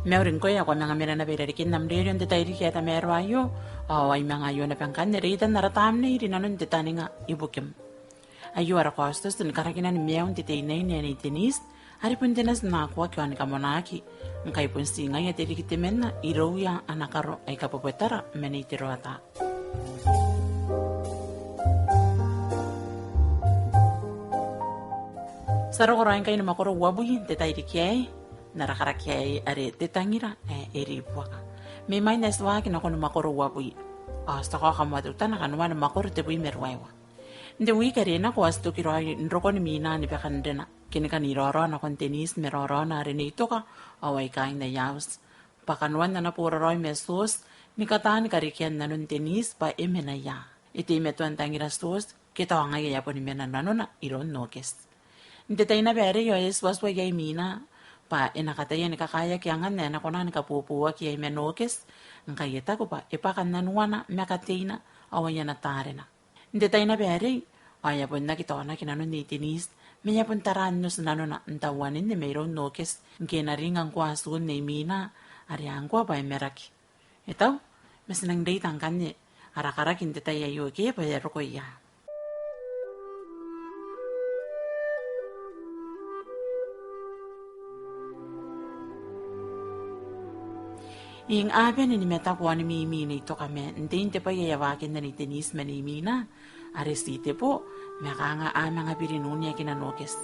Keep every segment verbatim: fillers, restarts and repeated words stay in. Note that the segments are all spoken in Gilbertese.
Mauri ngkoe ae ko a manga mena naba i rarikin am rerio n te tairiki ae tamaroa aio, ao ai manga aio naba ngkanne reitan ara tamnei rinanon te taninga ibukim. Aio ara kaotioti ni karakinan maiun te teinnaine ae Nei Denise, are bon te nati n akoaki ao ni kamonaaki, ngkai bon ti ngaia te rikitemanna irouia ana karo aika Bobotara ma Nei Teroata. Ti a roko raoi ngkai ni makoro uabwi n te tairiki aei, n ara karaki aei are Te tangira ae e ribuaka. Mai mwain ae ti waaki nakon makoro uabwi, ao ti a kaoka moa teutana kanoan makoro tebwi ma ruaiwa. N te wiiki are e nako ao ti toki raoi n rokon Mina ni Bakanrena, ke ni kan iraorao nakon Denise ma raoraona are Nei Toka ao ai kaain aia auti, bwa kanoan ana boraraoi ma Tioti ni kataan karekean nanon Denise bwa e mena ia. E teimatoa n tangira Tioti, ke tao ngaia e a boni mena nanona iroun Nokes. N te tai naba arei ao e tuatua iai Mina bwa e na kataia ni kakaeaki angan ae e na kona ni kaboboaki iai ma Nokes, ngkai e taku bwa e bwaka nanuana ma kateina ao ai ana tarena. N te tai naba arei ao e a bon aki taonaki nanon Nei Denise, ma e a bon taraan oti nanona n tauaninne mairoun Nokes, ngke e na ringa ngkoa atun Nei Mina, are ngkoa bwa e maraki. E tau, ma ti nang reita ngkanne ara karaki n te tai aio ke bwa e a roko ia. Eng, a bane ni mataku ao ni mimi Nei Toka ma n tein te bwai ae e a waakinna Nei Denise ma Nei Mina, are ti te bo, ma kanga a manga biri n uneakina Nokes.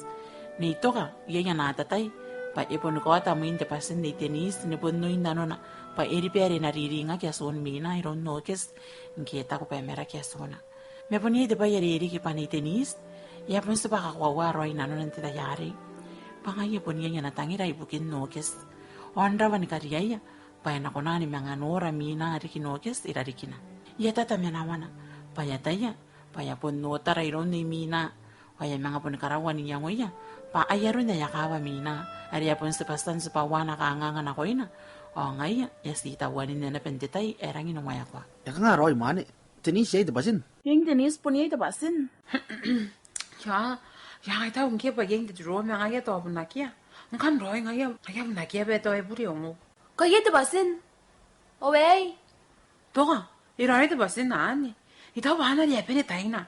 Nei Toka, iai ana atatai bwa e boni kaota mwin te bwatin Nei Denise ni bon oin nanona bwa e riba are e na riringaki atun Mina iroun Nokes, ngke e taku bwa e maraki atuna. Ma bon iai te bwai are e riki bwa Nei Denise e a bon tibwa kakoaua raoi nanona n te tai arei, bwa ngaia bon iai ana tangira ibukin Nokes, ao n rawa ni kariaia bwa e na kona ni manga nora Mina riki Nokes i rarikina. E a tata ma nawana bwa e ataia bwa e a bon otara iroun Nei Mina, ao e a manga boni karaua n iangoia bwa ai aron aia kaawa Mina, are e a bon tibwa tia n tibwaua ana kangaanga nakoina, ao ngaia e a ti tauaninne naba n te tai ae rangi ni waekoa. E kanga raoi mwaane? Denise, iai te bwatin? Eng Denise, bon iai te bwatin. Ia, ia, ngai tau ngke bwa iai n te turo ma ngaia tao bon akea. Ngkanne raoi ngaia, ngaia bon akea bwa e tao e bure ongo. Kai iai te bwatin? Oei. Toka, e raoiroi te bwatin anne. I taku bwa anne are e a bane taina.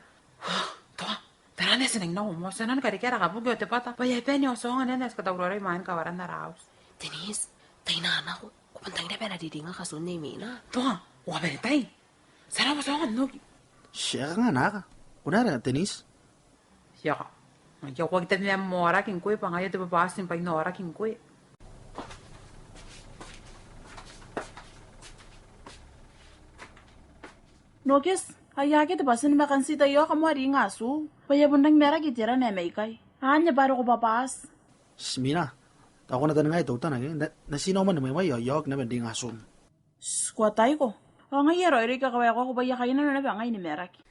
Toka, tara anne ti nang nako moa, ti a nang karekea ara kabuki ao te bwata. Bwa e a bane ao ti aonga n nako ni katauraoi imwain kawaran ara auti. Denise, tai nako, ko bon tangira bwa e na riringaki atun Nei Mina. Toka, ko a bane tai. Ti a nako, ti aonga n oki. Ti a kanga nako? Ko na ara Denise? Ia, ngaia ko aki tabe ma am aoraki ngkoe, bwa ngaia te bwabwaoti n bwain aoraki ngkoe. Nokes, ai akea te bwatin ma kan ti tai ao kam a ringa atu. Bwa e a bon rangi ni maraki te rana ae mai ikai. Anne bwa e roko bwabwaoti. Sh, Mina, tao ko na taningaia teutana ke? N na, n na ti nako moa ni mwaimwai ao I a oki naba n ringa atum. Sh, ko ataiko. Ao ngaia e raoiroi, kakawaekoa ko bwa I a kainnano naba ngai ni maraki.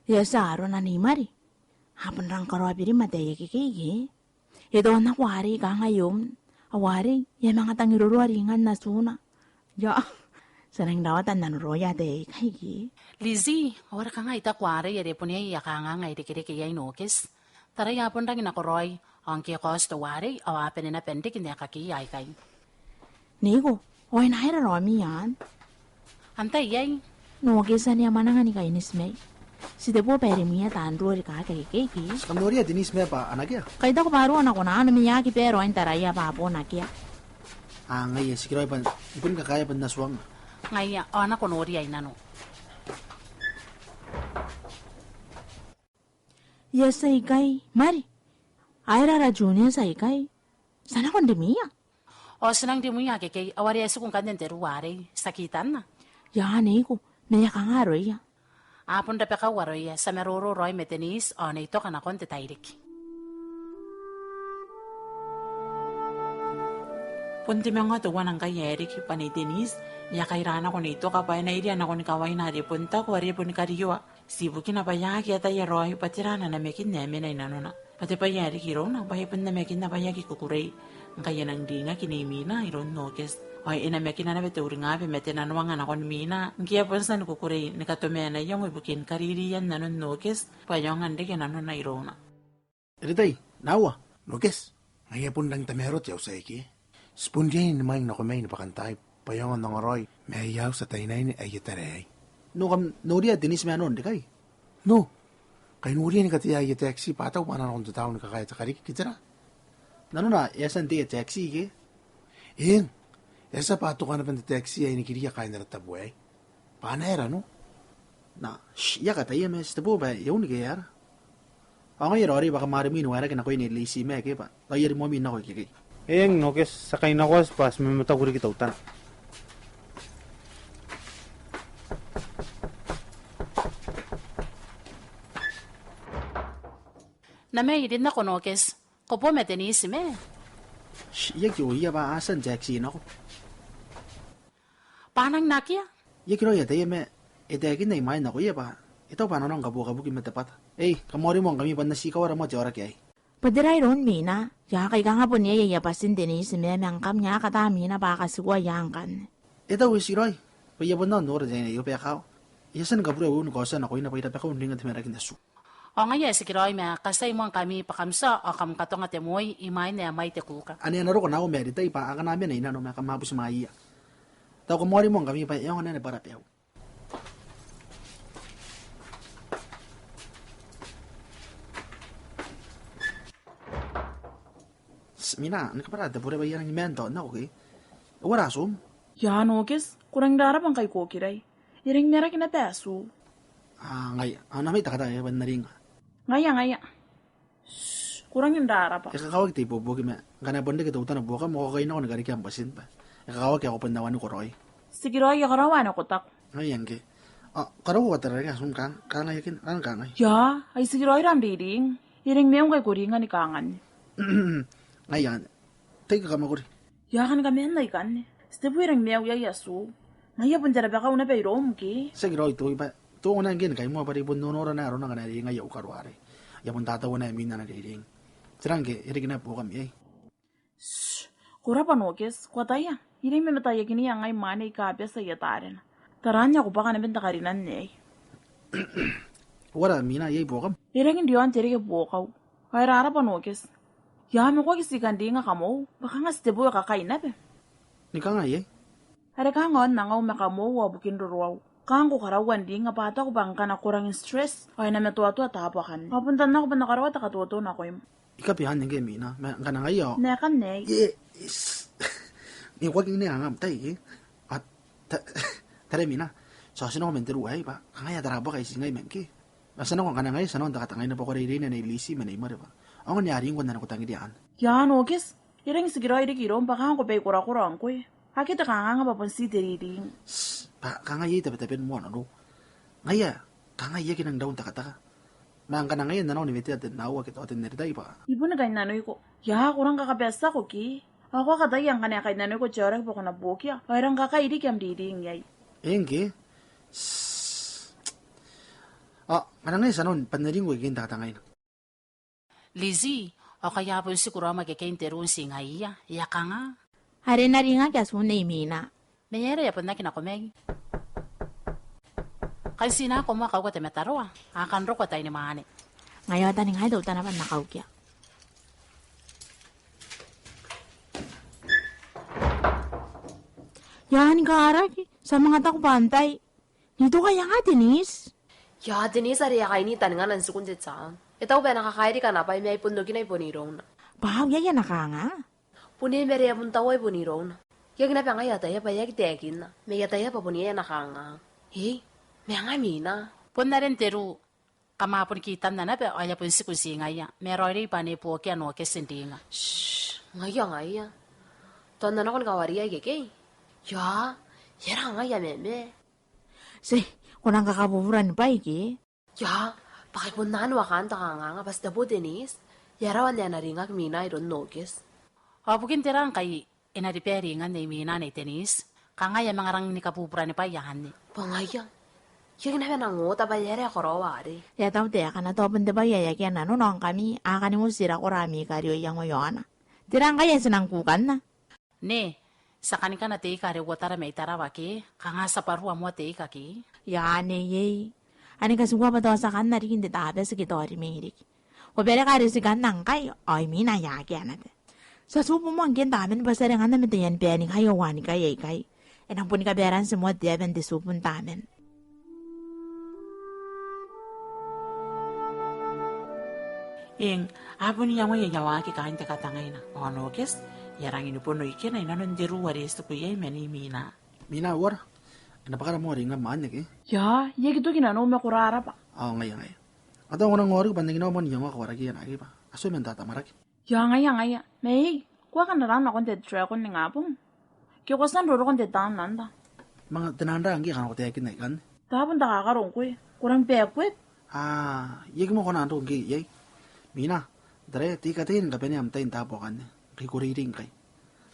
E a tia arona Nei Mari. A bon rang karaoa birimwaai te akekei ke? E tao nako arei, kanga e om. Ao arei, e a manga tangiroroa ringan atuna. Ia, ti a nang rawata n nanoroia te aeka aikai ke? Lizzie, ao are kanga I taku arei are bon iai aia kanganga irekereke iai Nokes. Taraia a bon rangi nakoraoi, ao ngke e kaoti teuarei, ao a bane naba n riki n aekaki aikai. Neiko, ao e na aera raomi anne? Antai iai? Nokes, ane a mwananga ni kaineti mai. Ti tebo bwa e rimwiia taan rori kaaki akekei ke? Ti kan noria Denise ma bwa a na akea? Kai I taku bwa a roko nako nano, ma e aki bane raoi n taraia bwa a bon akea. A, ngaia, ti kiraoi bwa I bon kakaea bwa N na tuangnga. Ngaia, ao nako noria i nano. Ia, ti aikai, Mari. Aera ara junior ti aikai? Ti a nako n rimwiia? Ao ti nang rimwiia akekei, ao are e a tiku ngkanne n te ruu arei, ti a kitanna. Ia, neiko, ma e a kanga aroia? A bon rabakau aroia, ti a maroro raoi ma Denise ao Nei Toka nakon te tairiki. Bon te manga teuana ngkai ae riki bwa Nei Denise e a kaira nako Nei Toka bwa e na iria nakon kawaina are bon taku are bon karioa. Ti ibukina bwa e aki ataia raoi bwa tera ana namakin ae mena i nanona. Bwa te bwai ae riki irouna bwa e bon namakinna bwa e aki kukurei. Ngkai e nang ringaki Nei Mina iroun Nokes. Ao e namakina naba te uringabwe ma te nanoanga nakon Mina, ngke e a bon tia ni kukurei ni katomana iango ibukin karirian nanon Nokes bwa e aonga n reke nanona irouna. Ritai, nawa, Nokes. Ngaia bon rang tamaroa te auti aei ke? Ti bon riai ni maing nako mai ni bwakantaai bwa e aonga n ongora raoi ma aia auti ataeinnaine aia tare aei. N na kam noria Denise ma nanon rikai? No. Kai noria ni katea aia taxi bwa tao bwa a na nakon te taon ni kakaea te kariki, ke tera? Nanona e a tia n tei aia taxi ke? Eng. E a tia bwa a toka naba n te taxi ae nikiriia kaain ara tabo aei. Bwa a na aera, no? Na, shh, I a kataia ma ti tebo bwa e un ke e aera. Ao ngaia raoiroi bwa kam a rimwi ni waerake nakoia Nei Lisi ma ke bwa tao I a rimoami nako ikekei. Eng, Nokes, ti a kainakoa bwa ti mamataku riki teutana. N na mai rin nako Nokes. Ko bo ma Denise ma? Shh, I aki oia bwa a tia n taxi nako. Bwa a nang nakoia? I aki raoi ataia ma e taekinna imwain nakoia bwa e tau bwa a na nang kabukabuki ma te bwata. Ei, kam a rimoa ngkami bwa N na ti kawara moa te aoraki aei. Bwa tera iroun Mina? E a kai kanga bon iai aia bwatin Denise ma, ma ngkam e a kata Mina bwa a katikua ia ngkanne. E tau, e tikiraoi bwa I a bon nora te aine aio bwa e kawa. I a tia ni kabure au eu ni kaotia nakoina bwa I rabakau n ringa te maraki n atu. Ao ngaia e tikiraoi ma katiai moa ngkami bwa kam tia ao kam katonga te moi imwain ae e mwaiti te kuka. Ane a na roko nao ma Ritai bwa akana mena i nano ma kam a butimwaeia. Tau kam a rimoa ngkami bwa e aonga n anne bwa ara baiu. Shh, Mina, ni kabwara te bure bwa I a nang maan tao nako ke? E uara atum? Ia Nokes, ko rangi n rarabwa ngkai ko okirai. E rangi n maraki naba atiu. A, ngaia. A, N na mai takataka bwa N na ringa. Ngaia, ngaia. Shh, ko rangi n rarabwa. E kakawaki te ibuobuoki ma ngkana e bon reke teutana buokam ao ko kainako ni karekea am bwatin bwa e kakawaki ao ko bon na wani koraoi. Tikiraoi, e karaoa ae ko taku. Ngaia ngke. A, karau ko katararake atum, kang, kangai akin, kang, kangai. Ia, ai tikiraoi ram riring. E rangi maiu ngkai ko ringa ni kangai. Ngaia, tai kakamwakuri. Ia, kan kamaan aikanne. Ti tebo e rangi maiu iai atiu. Ngaia bon te rabakau naba iroum ke? Tikiraoi, tao I bwa tao ngkana ngke ni kaimoa bwa are I bon nonora naba arona ngkana e ringa au karo arei. I a bon tatauana Mina n riring. Tera ngke e riki naba buokam iai? Shh, ko rabwa Nokes, ko ataia. I rangi ni mamataia kinaa ngai mwaane aika a bati aia tarena. Taraan ae ko bwaka naba n te karinan aei. Uara Mina, iai buokam? E rangi n riaon te reke buokau. Ao e rarabwa Nokes. Ia, ma ko aki tii kan ringa kamwou, bwa kanga ti tebo e kakai naba. Ni kangai iai? Are kanga ao n angau ma kamwou ao bukin roroau. Kanga ko karaua n ringa bwa a taku bwa ngkana ko rangi n stress ao e na matoatoa taabo akanne. Ao bon tannako bwa N na karaoa te katoto nakoim. I kabi anne ngke Mina, ma ngkana ngaia ao. N na kangai. Yes. Ni ko aki ne angam tai ke? A, ta, tare Mina. Ti a tia n nako man te ruu aei bwa kangai a tara buaka iti ngai man ke. Ma ti a nako ngkana ngaia ti a nako n takantakai naba ko reirei Nei Lisi ma Nei Mare bwa aonga ni a ringko n nako tangiria anne. Ia Nokes, e rangi n tikiraoi riki iroum bwa kanga ko bai korakora ngkoe. Akea te kanganga bwa bon ti te riring. Shh, bwa kanga iai tabetaben moa nanou. Ngaia, kanga I aki nang rau n takataka. Ma ngkana ngaia N na nako ni wetea te naua ke tao te neritai bwa. I bon kainnanoiko. Ia, ko rang kakabatiako ke? Ao ko a kataia ngkana e kainnanoiko te aoraki bwa ko na buokia ao e rang kakai riki am riring iai. Eng ke? Shh. Ao ngkana ngaia ti a nako bwa N na ringko ikekei n takataka ngaina. Lisi, ao kai a bon tiku raom akekei n te ruu n tii ngaiia, e a kanga? Are e na ringaki atum Nei Mina. Ma e aera e a bon aki nako mai? Kan tii nako moa kauka te mataroa, a kan roko ataeinimwaane. Ngaia ao taningai teutana bwa N na kaukia. Ia ni karaki, ti a manga taku bwa antai. Ni toka ia nga Denise? Ia Denise are e a kaini taningana n tiku n te tia. E tau bwa e na kakae riki ana bwai ma e bon okina i bon irouna. Bwa au iai ana kanga? Bon iai ma are e a bon taua i bon irouna. I aki naba ngai ataia bwa e aki taekinna. Ma I ataia bwa bon iai ana kanga. Ei, ma nga Mina? Bon are n te ruu. Kam a bon kitanna naba ao e a bon tiku n tii ngaiia. Ma e raoiroi bwa ane e buokia Nokes n ringa. Shh, ngaia, ngaia. Tao N na nako ni kawaria ikekei. Ia, e aera ngaia mama? Ti, ko nang kakabubura ni bwai ke? Ia, bwa kai bon nanoa kantaninga bwa ti tebo Denise. E a rawa n ae e na ringaki Mina iroun Nokes. Ao bukin tera ngkai e na riba ringan Nei Mina Nei Denise? Kanga e a manga rang ni kabubura ni bwai anne. Bwa ngaia. I aki naba nang ota bwa e aera e karaoa arei. E a tau taekana, tao bon te bwai ae akea nanona ao ngkami a kani uti rakora ami kario iango iaona. Tera ngkai ae ti nang kukanna? Nei, ti a kanikana te ika are uotara mai Tarawa ke, kanga ti a bwarua moa te ika ke? Ia, nei ei. Anne, katikua bwa tao ti a kanna riki n te Tabati ke tao rimwi riki. Ko bwareka are ti kanna ngkai, ao Mina e a akea naba. Ti a tubu moa ngke n taman bwa ti a reke ngkanne ma taian bwai aikai ao aikai aikai. E nang bon kabaranti moa te aba n te tubu n taman. Eng, a bon iangoia ae e a waaki kaain te katangaina. Ao Nokes, e a rangi ni bono ikena inanon te ruu are e tiku iai ma Nei Mina. Mina, uara? E na bwakara moa ringa mwaane ke? Ia, I aki toki nanou ma ko rarabwa. Ao ngaia, ngaia. Ao tao ko nang ori bwa N na aki nao moa n iangoa kawaraki ana aki bwa a tio man te amwarake. Ia, ngaia, ngaia. Ma ei, ko a kan rara nakon te Dragon ningabong? Ke ko a tia n roroko n te town nanda? Manga te nanda ngke kanga ko taekinna ikanne. Tao bon te kakaro ngkoe. Ko rang bebeb? Aa, I aki moa kona n roko ngke iai. Mina, taraia, ti katei ni kabanea am tai n taabo akanne. Kai kukurei ngkai.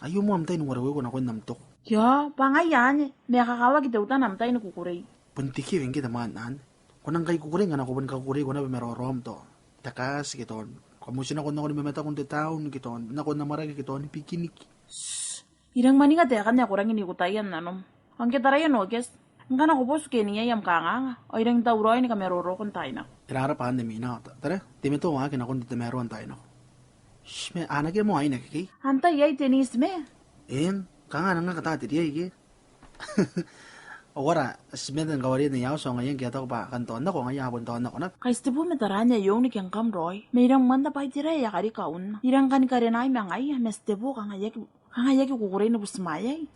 Aio moa am tai ni uaroiko nakon am toko. Ia, bwa ngaia anne, ma e kakawaki teutana am tai ni kukurei. Bon te kiwi ngke te mwaane anne. Ko nang kai kukurei ngkana ko bon kakukureiko naba ma raoraom tao te kaati ke tao ni kamotinako nakon mamataku n te town ke tao nakon amwarake ke tao ni bikiniki. Shh. I rang mwaninga taekan ae ko rangi n ikotaki n nanom. Ao ngke taraia Nokes, ngkana ko botu ke n iai am kanganga, ao I rang tauraoi ni kamaroroko n taai nako. E rarabwa anne Mina, ao taraia, teimatoa waaki nakon te tamaroa n taai nako. Shh, ma a na kea moa aine ke? Antai ae Denise ma? Eng, kanga a nang kata te riai ke? Ao uara, ti mena ni kawaria Nei Auti ao ngaia ngke a taku bwa a kan tao nako, ngaia a bon tao nako naba. Kai Steve ma taraan ae Ioni ke ngkam raoi. Ma I rang moanta bwa tera ae a karika unna. I rang kani karenai ma ngaia, ma Steve kanga e aki, kanga e aki kukurei ni butimwaeai.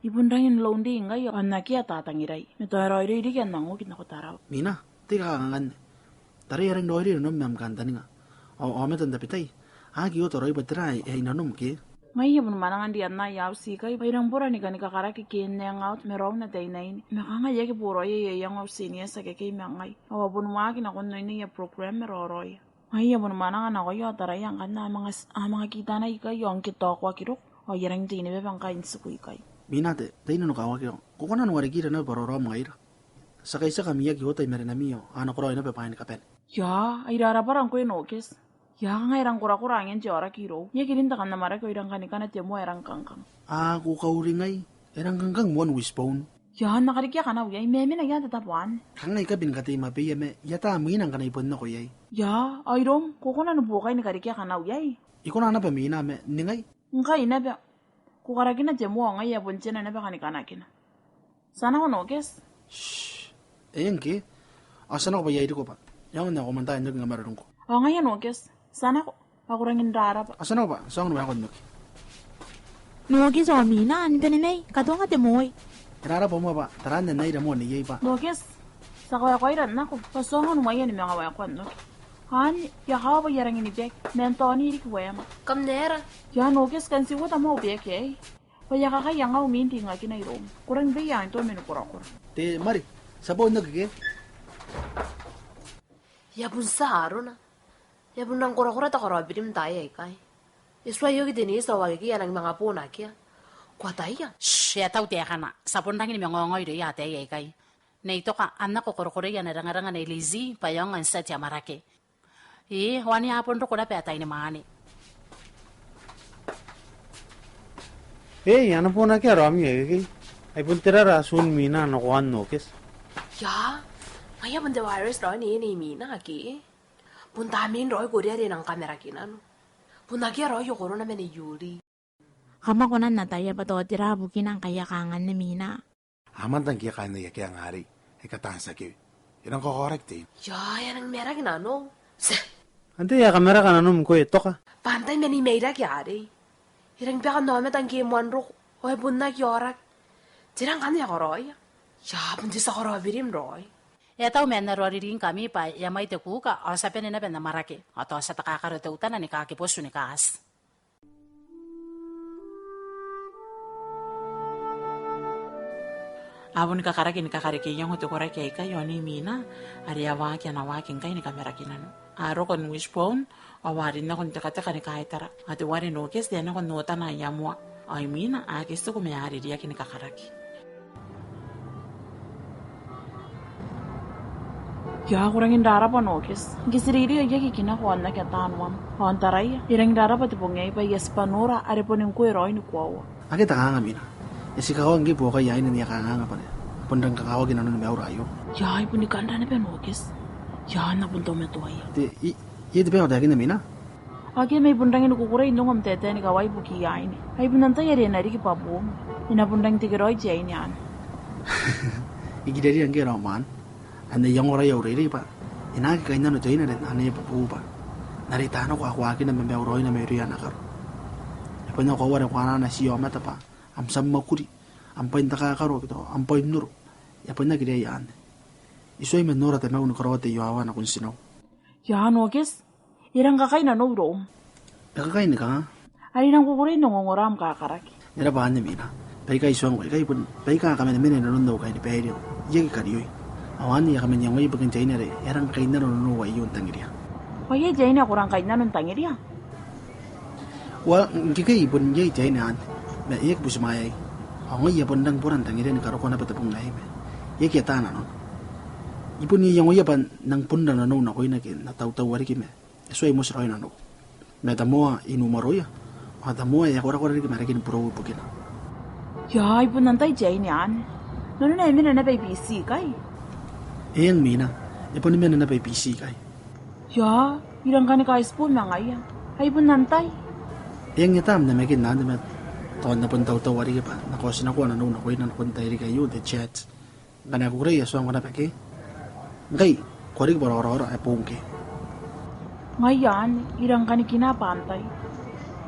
I bon rangi n lonely ngkai, ao N na akea tatangirai. Ma tao e raoiroi riki ae N nang oki nako Tarawa. Mina, tei kakanganne. Taraia, e rangi n raoiroi nanom ma am kantaninga. Ao, ao aomata n tabetai, a aki oota raoi bwa tera ae inanom ke? Ngai I a bon mwananga n rianna aia auti ikai, bwa I rang bora ni kani kakaraki ke n hang out ma raou n ataeinnaine. Ma kanga e aki boraoi aia iango au seniors akekei ma ngai. Ao a bon waaki nakon oin aia program ma raoraoia. Ngai I a bon mwananga nakoia, ao taraia ngkanne a manga, a manga kitana ikai, ao ngke tao ko aki roko, ao I a rangi n tei naba bwa ngkai n tiku ikai. Mina, te, tei nanokawaki ao ko kona n warikira naba bwa raoraom ngaira. Ti a kaitiaka ami aki oota i marenami ao a na karaoi naba bwaai ni kabane. Ia, ai rarabwa ngkoe Nokes. Ia, kanga e rang korakora angen te aoraki irou. I aki rin te kan amwarake ao I rang kanikana te moa e rang kangkang. A, ko kauringai. E rang kangkang moan Wishbone. Ia, N na karikia kanau iai, ma e mena ia te tabo anne? Kanga I kabi ni katei mabeia ma I ata mwina ngkana I bon nako iai. Ia, ao iroum, ko kona ni buokai ni karikia kanau iai? I kona naba Mina, ma ningai? Ngkai naba. Ko karakina te moa ao ngai I a bon tia naba kanikanakina. Ti a nako Nokes? Shh. Eng ke. Ao ti a nako bwa I a iriko bwa e aonga n ae ko mwantai n oki ngkami aron ngkoe. Ao ngaia Nokes. Ti a nako. Ao ko rangi n rarabwa. Ao ti a nako bwa ti aonga ni waekoa n oki. Nokes ao Mina, ni bane mai, katonga te moi. E rarabwa moa bwa taraan ae N na ira moa neiei bwa. Nokes, ti a kawaekoa ira n nako, bwa ti aonga ni mwaia ni manga waekoa n oki. Anne, I a kaoa bwa I a rangi ni baki, ma n taoni riki waema. Kam na aera? Ia Nokes, kan ti uota moa au baki aei. Bwa I a kakaea ngau mindi ngakina iroum. Ko rangi n bia n toa man korakora. Te Mari, ti a bon oki ke? E a bon tia arona. E a bon rang korakora te karaobirim n taai aikai. E tuai oki Denise ao akekei a nang manga bon akea. Ko ataia? Shh, e a tau taekana. Ti a bon rangi ni manga ongo irouia ataei aikai. Nei Toka, a na kokorokoroia ana rangaranga Nei Lizzie, bwa e aonga n tia te amwarake. E, ao anne a bon roko naba ataeinimwaane. Ei, a na bon akea raomi akekei. Ai bon te rara atun Mina nakoan Nokes. Ia, ngaia bon te virus raoi nei, nei Mina ke. Bon tamnein raoi Korea are e nang kamarakinano. Bon akea raoi ae korona ma nei Yuli. Kam a kona n ataia bwa tao tera bukina ngkai e a kanganne Mina? A mwaanta ngke e a kaan aia keanga arei, e katantia kewe. E rang kakaoraki teina. Ia, e a nang maraki nanou. Ti. Antai ae kamaraka nanom ngkoe Toka? Bwa antai man I mairaki arei. E rang baka n aomata ngke e moan roko, ao e bon aki aoraki. Tera ngkanne ae e karaoia? Ia, bon te tia karaobirim raoi. E a tau man aroa riringkami bwa e a mai te kuka, ao ti a bane naba n amwarake. Ao tao ti a takakaro teutana ni kakibotu ni kaati. A bon kakaraki ni kakareke iango te koraki aikai ao nei Mina, are e a waaki ana waaki ngkai ni kamarakinano. A roko n Wishbone, ao a rin nako n tekateka ni kaitara. Ao teuare Nokes e a nako n otana aia moa. Ao Mina, a aki tiku ma e a ririaki ni kakaraki. Ia, ko rangi n rarabwa Nokes. Ngke ti reirei ao I aki kinaa ko a na aki ata nanom. Ao n taraia, e rangi n rarabwa te bong aei bwa I a tibwa nora are boni ngkoe raoi ni koaua. Akea te kanganga Mina. E tii kakawaki ngke buokai aine n aia kanganga bwa e bon rangi kakawaki nanon maiura aio. Ia, I boni kan ra naba Nokes. Ia, N na bon taumatoaia. Te, i, iai te bwai ae ko taekinna Mina? Akea, ma I bon rangi ni kukurei n ongo am taetae ni kawai ibukiia aine. Ai bon antai are e na riki bwa buum? E na bon rangi n tekeraoi te aine anne. I kiriaria ngke e rawa mwaane. Anne I ongo raoi au reirei bwa e na aki kainnano te aine are e na bubuu bwa e na reita nako akoakina ma maiuraoina mairouia ana karo. E bon aki koaua are ko anaa ana tii aomata bwa am tia mwakuri, am bwaintakakaro ke tao am bwai n oro. E a bon aki riai anne. I tuai man nora tamau ni karaoa te iowawa nakon tinau. Ia Nokes, e rang kakai nanou iroum. E kakai ni kanga? Are I rang kukurei n ongongora am kakaraki. E raba anne Mina. Baika I tuangko ikai bon baika a kamenemene inanon au kainibaire. I aki karioi. Ao anne I a kaman iangoia ibukin te aine are e rang kainnano nanou aio n tangiria. Bwa iai te aine ae ko rang kainnano n tangiria? Ua, ngkekei I bon iai te aine anne. Ma e aki butimwaeai. Ao ngai I a bon rang bora n tangiria ni karokoa naba te bong aei ma e aki ata nanona. I bon iangoia bwa N nang bon ra nanou nakoina ke N na tautaua riki ma e tuai moti raoi nanou. Ma te moa I numaroia, ao te moa e a korakora riki ma reken burou ibukina. Ia, ai bon antai te aine anne? Nanona e mena naba i Biti ikai? Eng Mina, e boni mena naba i Biti ikai. Ia, I rang kani kaitibo ma ngaia. Ai bon antai? Eng, e a tia am namakin anne ma tao N na bon tautaua riki bwa N na kaotinakoa nanou nakoina nakon te tairiki aio, te chat. Ngkana e kukurei I a tuangko naba ke. Ngkai ko a riki bwa raoraora ae boou ngkoe. Ngaia anne, I rang kani kinaa bwa antai.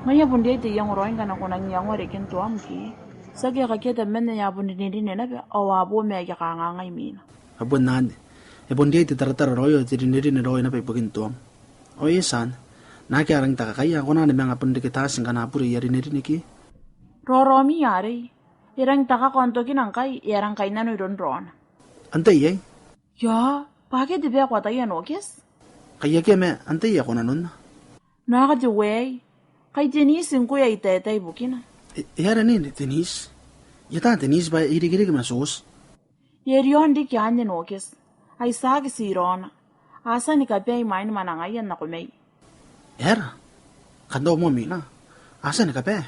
Ngaia bon riai te iango raoi ngkana ko nang iangoa reken toam ke. Tiaki akea temanna ae a bon rinerine naba, ao a bo ma aia kanganga i Mina. Ai bon anne. E bon riai te taratara raoi ao te rinerine raoi naba ibukin toam. Ao e tia anne. Naake a rangi n takakaia, a kona ni manga bon reke taati ngkana a bure aia rinerine ke. Raoraomi arei. E rang takaka n tokina ngkai, e a rang kainnano iroun raona. Antai aei? Ia, bwa akea te bwai ae ko ataia Nokes? Kai akea ma antai ae ko nanonna? Naaka te uea. Kai Denise ngkoe ae I taetae ibukina. E, e aera nei Denise? I ata Denise bwa e irekereke ma Tioti. E riaon riki anne Nokes. Ai tiaki ti raona. A tia ni kabae imwain mwanangaia n nako mai. E aera? Kan tao moa Mina. A tia ni kabae?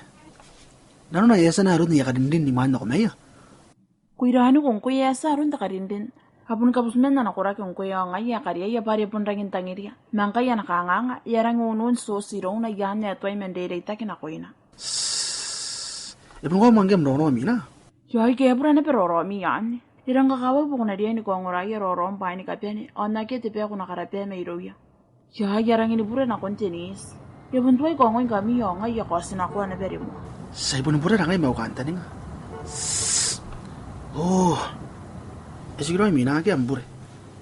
Nanona e a tia n aron aia karinrin imwain nako maia. Ko iraaniko ngkoe e a tia aron te karinrin. A bon kabuti man ana koraki ngkoe ao ngaia e kariaia bwa are bon rangi n tangiria. Ma ngkai ana kanganga, e a rangi n unuun Tioti irouna i aan ae tuai man reireitaki nakoina. Sss. E bon koaua moa ngke am raoraomi Mina? Ia, ai ke e bura naba raoraomi anne. E rang kakawaki bwa ko na riai ni kaongoraia raoraom bwaai ni kabane, ao n akea te bwai ae ko na karabaa mairouia. Ia, I a rangi ni bure nakon Denise. E bon tuai kaongoingkami ao ngai I a kaotinakoa naba rimoa. Ti a bon burara ngai ma au kantaninga. Sss. Oh. E tikiraoi Mina, akea am bure.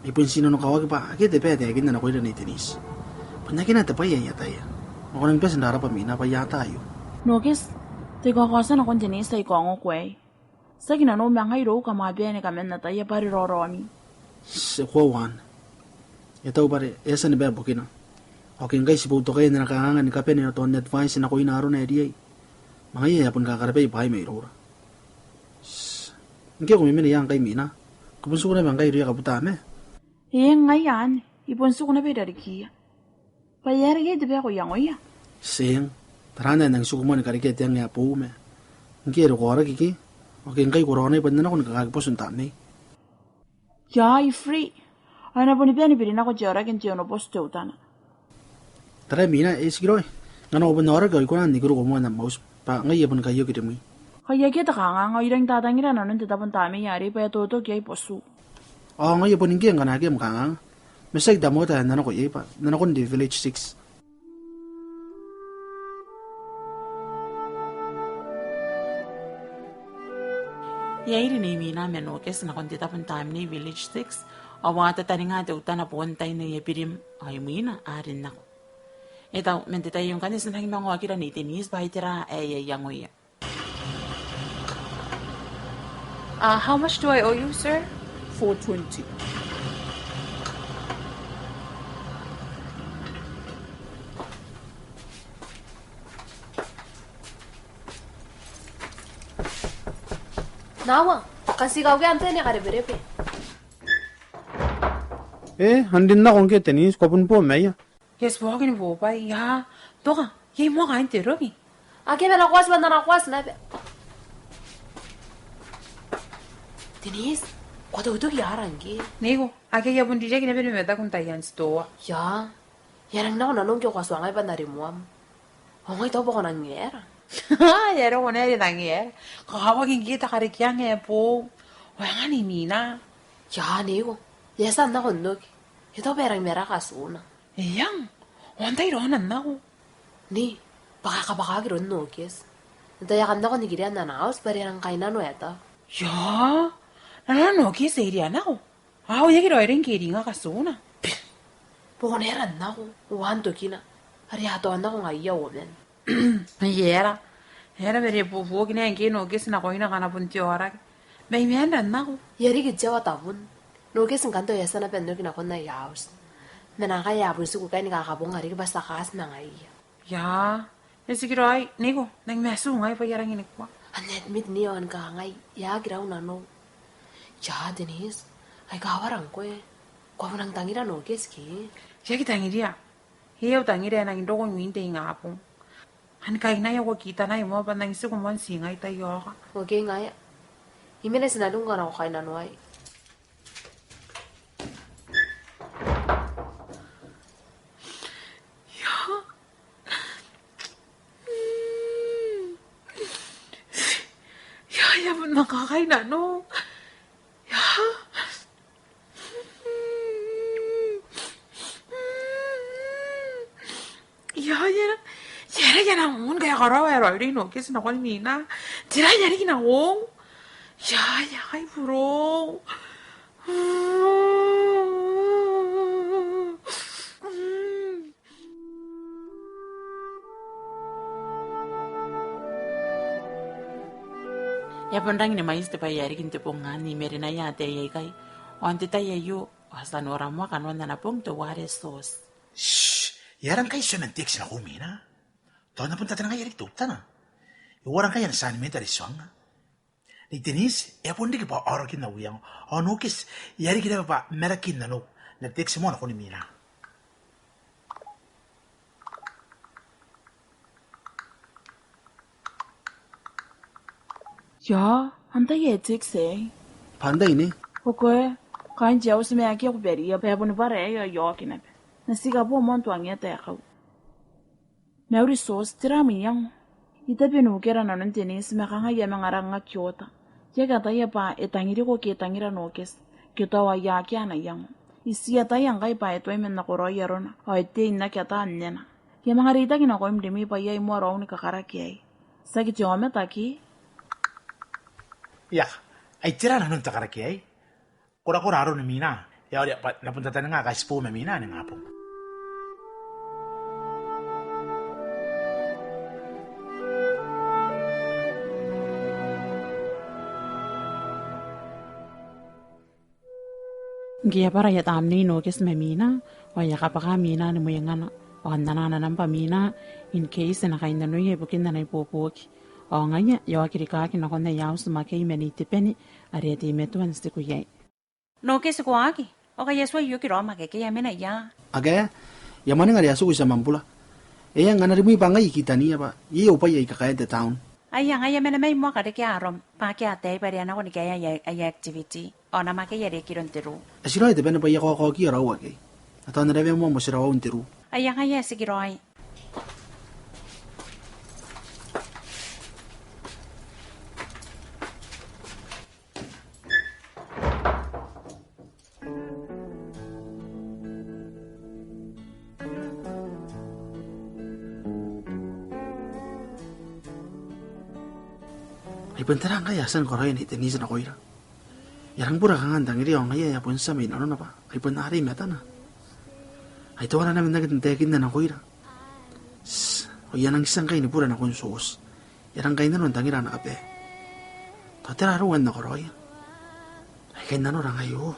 I bon ti nanokawaki bwa akea te bwai ae taekinna nakoira Nei Denise. Bon akea naba te bwai ae I ataia. Ma ko nang bati n rarabwa Mina bwa I ata aio. Nokes, te kaokaoti nakon Denise ae I kaongoiko aei. Tiaki nanou ma ngai irou, kam a bane ni kaman ataia bwa are raoraomi. Ti koaua anne. E tau bwa are e a tia ni bane bukina. Ao ke ngkai ti boutokaia n ana kanganga ni kabane ao tao n advice nakoina arona ae riai. Ma ngaia e a bon kakarabai bwaai mairoura. Ngke ko memena ia ngkai Mina? Ko bon tiku naba ngkai irouia kabuta ma? Eng, ngaia anne, I bon tiku naba i rarikiia. Bwa e aera iai te bwai ae ko iangoia? Eng, taraan ae N nang tiku moa ni karekea te ang ae boou ma ngke e roko aoraki ke. Ao ke ngkai ko raonai bwa N na nako ni kakaaki botu n tamnei. Ia, I free. Ao e na boni bane ni biri nako te aoraki n te onobotu teutana. Tara Mina, e tikiraoi. Ngkana ko bon aoraki ao I kona n nikiriko moa n am auti bwa ngai I a bon kaioki rimwi. Kai akea te kanganga, ao I rangi n tatangira nanon te tabo n tamnei arei bwa e a totoki iai botu. Ao ngai I a bon ngke ngkana akea am kanganga. Ma tiaki te moa ae N na nako iai bwa N na nakon te Village Six. E a iri Nei Mina ma Nokes nakon te tabo n tamnei Village Six, ao a tataninga teutana boon tain aia birim, ao imwina a rin nako. E tau, man te tai aio ngkanne ti na rangi ni manga okira Nei Denise bwa ai tera ae e a iangoia. Uh, how much do I owe you, sir? Four twenty. Nawa, kan ti kaukea antai ae kareberebe. E, anne nako ngke Denise, ko bon boo maia. Yes, boo, kini boo bwa, ia, toka, iai moa kaain te roki. Akea, bwa N na kaoti, bwa N na kaoti naba. Denise, ko a tautoki ara ngke? Neiko, akea, I a bon ririaki naba ni mataku n taian titoa. Ia, I a nang nako nanou ngke ko a tuangai bwa N na rimoam. Ao ngai tao bwa ko nang era. E aera ko na are nang era? Kakawaki ngke te karekean ae boou. Ao e nga Nei Mina? Ia, neiko. E a tia n nako n oki. E tao bwa e rang maraka atuna. Eang, ao antai raona n nako? Nei, bwa e a kabwakaki iroun Nokes. N tai ae kam nako n ikiria n ana auti bwa are e rang kainnanoa e tau. Ia, nanona Nokes e iria nako? Ao e aki raoiroi ngke e ringaki atuna. Bwa ko na era n nako, uaan tokina. Are e a tao n nako ngaia uoman. E aera, e aera bwa are e buobuoki naba ngke Nokes nakoina ngkana bon te aoraki. Ma I maan ra n nako. E a riki te aoa tabun. Nokes ngkanne tao e a tia naba n oki nakon aia auti. Ma naake e a bon tiku ikai ni kakabonga riki bwa ti a kaati ma ngaiia. Ia, e tikiraoi, neiko, N nang matu ngai bwa I a rangi ni kua. Anne admit Nei ao ni kangai, e aki rau nanou. Ia, Denise, ai kawara ngkoe. Ko a bon nang tangira Nokes ke? I aki tangiria. E au tangira e nang roko n win te ingabong. An kainai ao ko kitanai moa bwa N nang tiku moa n ti ngai taiaoka. Okay, ngaia. I mena, ti na rung ngkana ko kainnanoai. Ia. Ia, I a bon nang kakainano. Ia. Ia, e aera, e aera, e aera ngkai e karaoa ae raoiroi Nokes nakon Mina. Tera ae e a riki nakon? Ia, ia, ai burou. E a bon rangi ni mwaiti te bwai ae riki n te bong anne i marenaia ataei aikai. Ao n te tai aio, ao ti a nora moa kanoan ana bong teuare Tioti. Shh! E aera ngkai e tia man text nakoiu Mina? Tao N na bon tatanangaia riki teutana. E uara ngkai ana tianimenta are e tuangnga? Nei Denise, e a bon riki bwa aorakin au iango. Ao Nokes, e a riki naba bwa marakin nanou. N na text moa nakon Mina. Ia, antai ae e text aei? Bwa antai nei? Okoe, kaain te auti ma akea kuberia, bwa e bon bwara aei ao e a oki naba. N na ti kaboo moa n tuangia taekau. Mauri Tioti, tera am iango? I tabe n ukera nanon Denise ma kanga I a manga rang aki oota. I aki ataia bwa e tangiriko ke e tangira Nokes. Ke tao ai akea ana iango. I ti ataia ngkai bwa e tuai man nakoraoi arona, ao e tei n aki ata nnena. I a manga reitaki nakoim rimwi bwa iai moa raou ni kakaraki aei. Tiaki te aomata ke? Ia, ai tera nanon te karaki aei? Korakora aron Mina. E aoria bwa N na bon tataninga kaitibo ma Mina ningabong. Ngke e a bwara aia tamnei Nokes ma Mina, ao e a kabwaka Mina ni mwengana, ao n anaa ana nambwa Mina, in case e na kainnanoia ibukin ana ibuobuoki. Ao ngaia, e a oki rikaaki nakon aia auti Makei ma Nei Tebeni, are e a teimatoa n tiku iai. Nokes, ko a oki? Ao kai e a tuai oki raom akekei, e a mena ia? Akea, e a mwaninga are e a tiku tia Mambura. E a ngkana rimwi bwa ngai I kitaniia bwa iai au bwai aika kakaea n te town. Aia, ngaia, mena mai moa karekea arom, bwa akea ataei bwa are a nako ni kaea aia, aia activity. Ao Nei Makei are e kiron te ruu. E tiraoi Tebeni bwa I a kaokaokia raou akekei. A tao N na rawea moa motirawaun te ruu. Aia, ngaia, e tikiraoi. Ai bon tera ngkai ae e a tia ni karaoia Nei Denise nakoira? E a rang bura kanga n tangiria ao ngaia e a bon tia mai nanona bwa ai bon arei matana. Ai teuana naba n aki n taekinna nakoira. Shh, ao I a nang tia ngkai ni bura nakon Tioti. E a rang kainnanoa n tangira ana kabae. Tao tera arou ae N na karaoia? Ai kainnanora ngai, o.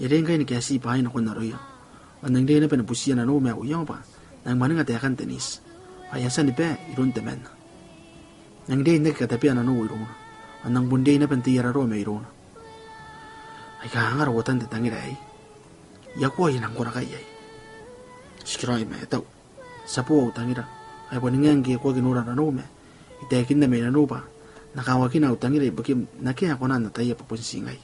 E a riai ngkai ni kaeti bwaai nakon aroia. Ao N nang riai naba ni butiia nanou ma au iango bwa N nang mwaninga taekan Denise. Bwa e a tia ni bae iroun temanna. N nang riai n aki katabea nanou irouna. Ao N nang bon riai naba n tei raroa mairouna. Ai kanga ara uotan te tangira aei? I a koa I nang korakaki iai. Tikiraoi ma e tau. Ti a bo au tangira. Ai bon ngae ngke ko aki nora nanou ma I taekinna mai nanou bwa N na kawakina au tangira ibukim nakoia ae kona n ataia bwa bon ti ngai.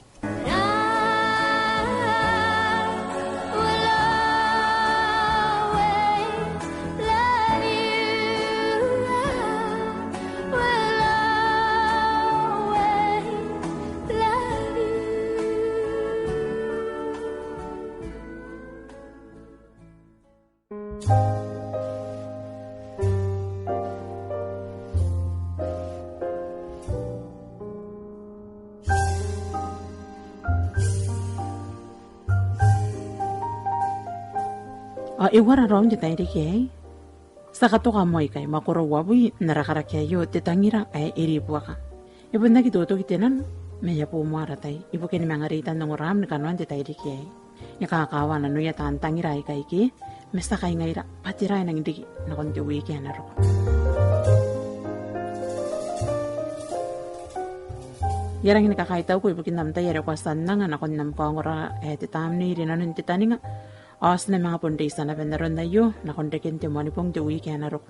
Ao e uara raou n te tairiki aei? Ti a katoka moa ikai mwakoro uabwi n ara karaki aio, Te tangira ae e ribuaka. E bon aki totoki te nano, ma e a bo moa ara tai ibukin manga reitan ongoram ni kanoan te tairiki aei. Ni kakawa nanoia taan tangira aika ike, ma ti a kai ngaira bwa tera ae nang riki nakon te wiki ae na roko. I a rangi ni kakaitauko ibukin am tai are ko a tia n anga nakon am kaongora ae Te tamnei rinanon te taninga. Ao ti na manga bon reitia naba n aron aio nakon reken te Moanibong n te wiki ae na roko.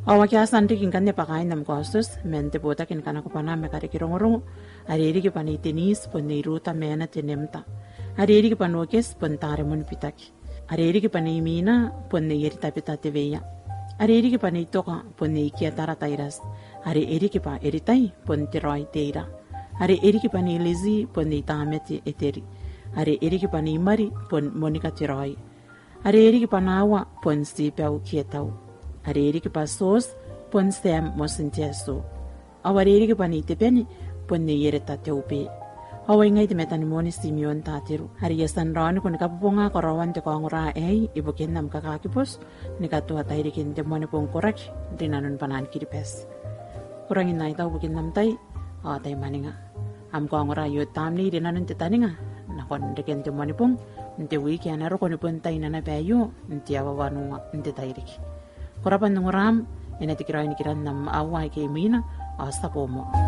Ao akea tia n riki ngkanne bwa kaain am kaotioti man te botaki ni kanako bwanaa ma kareke rongorongo, are e riki bwa Nei Denise bon Nei Ruta Meana Tenemta, are e riki bwa Nokes bon Taremon Bitaki, are e riki bwa Nei Mina bon Nei Eritabeta Teweia, are e riki bwa Nei Toka bon Nei Kiatara Tairati, are e riki bwa Eritai bon Teraoi Teira, are e riki bwa Nei Lizzie bon Nei Tamete Eteri, are e riki bwa Nei Mari bon Monika Teraoi, are e riki bwa Nawa bon Tibau Kietau, are e riki bwa Tioti bon Tiam Motintiato, ao are e riki bwa Nei Tebeni bon Nei Ereta Teube. Ao ai ngai te metanemone Timeon Tateru, are I a tia n raoniko ni kabobonga karaoan te kaongora aei ibukin am kakakibotu ni katoa tairikin te Moanibong koraki rinanon Bwanan Kiribati. Ko rangi n aitau ibukin am tai ao tai mwaninga. Am kaongora aio, Te tamnei rinanon te taninga, nakon reken te Moanibong n te wiki ae na roko ni bon taina naba aio n te aoa wanua n te tairiki. Ko rabwa n ongoram. E na tekeraoi nikiran am aoa aike imwina, ao ti a bo moa.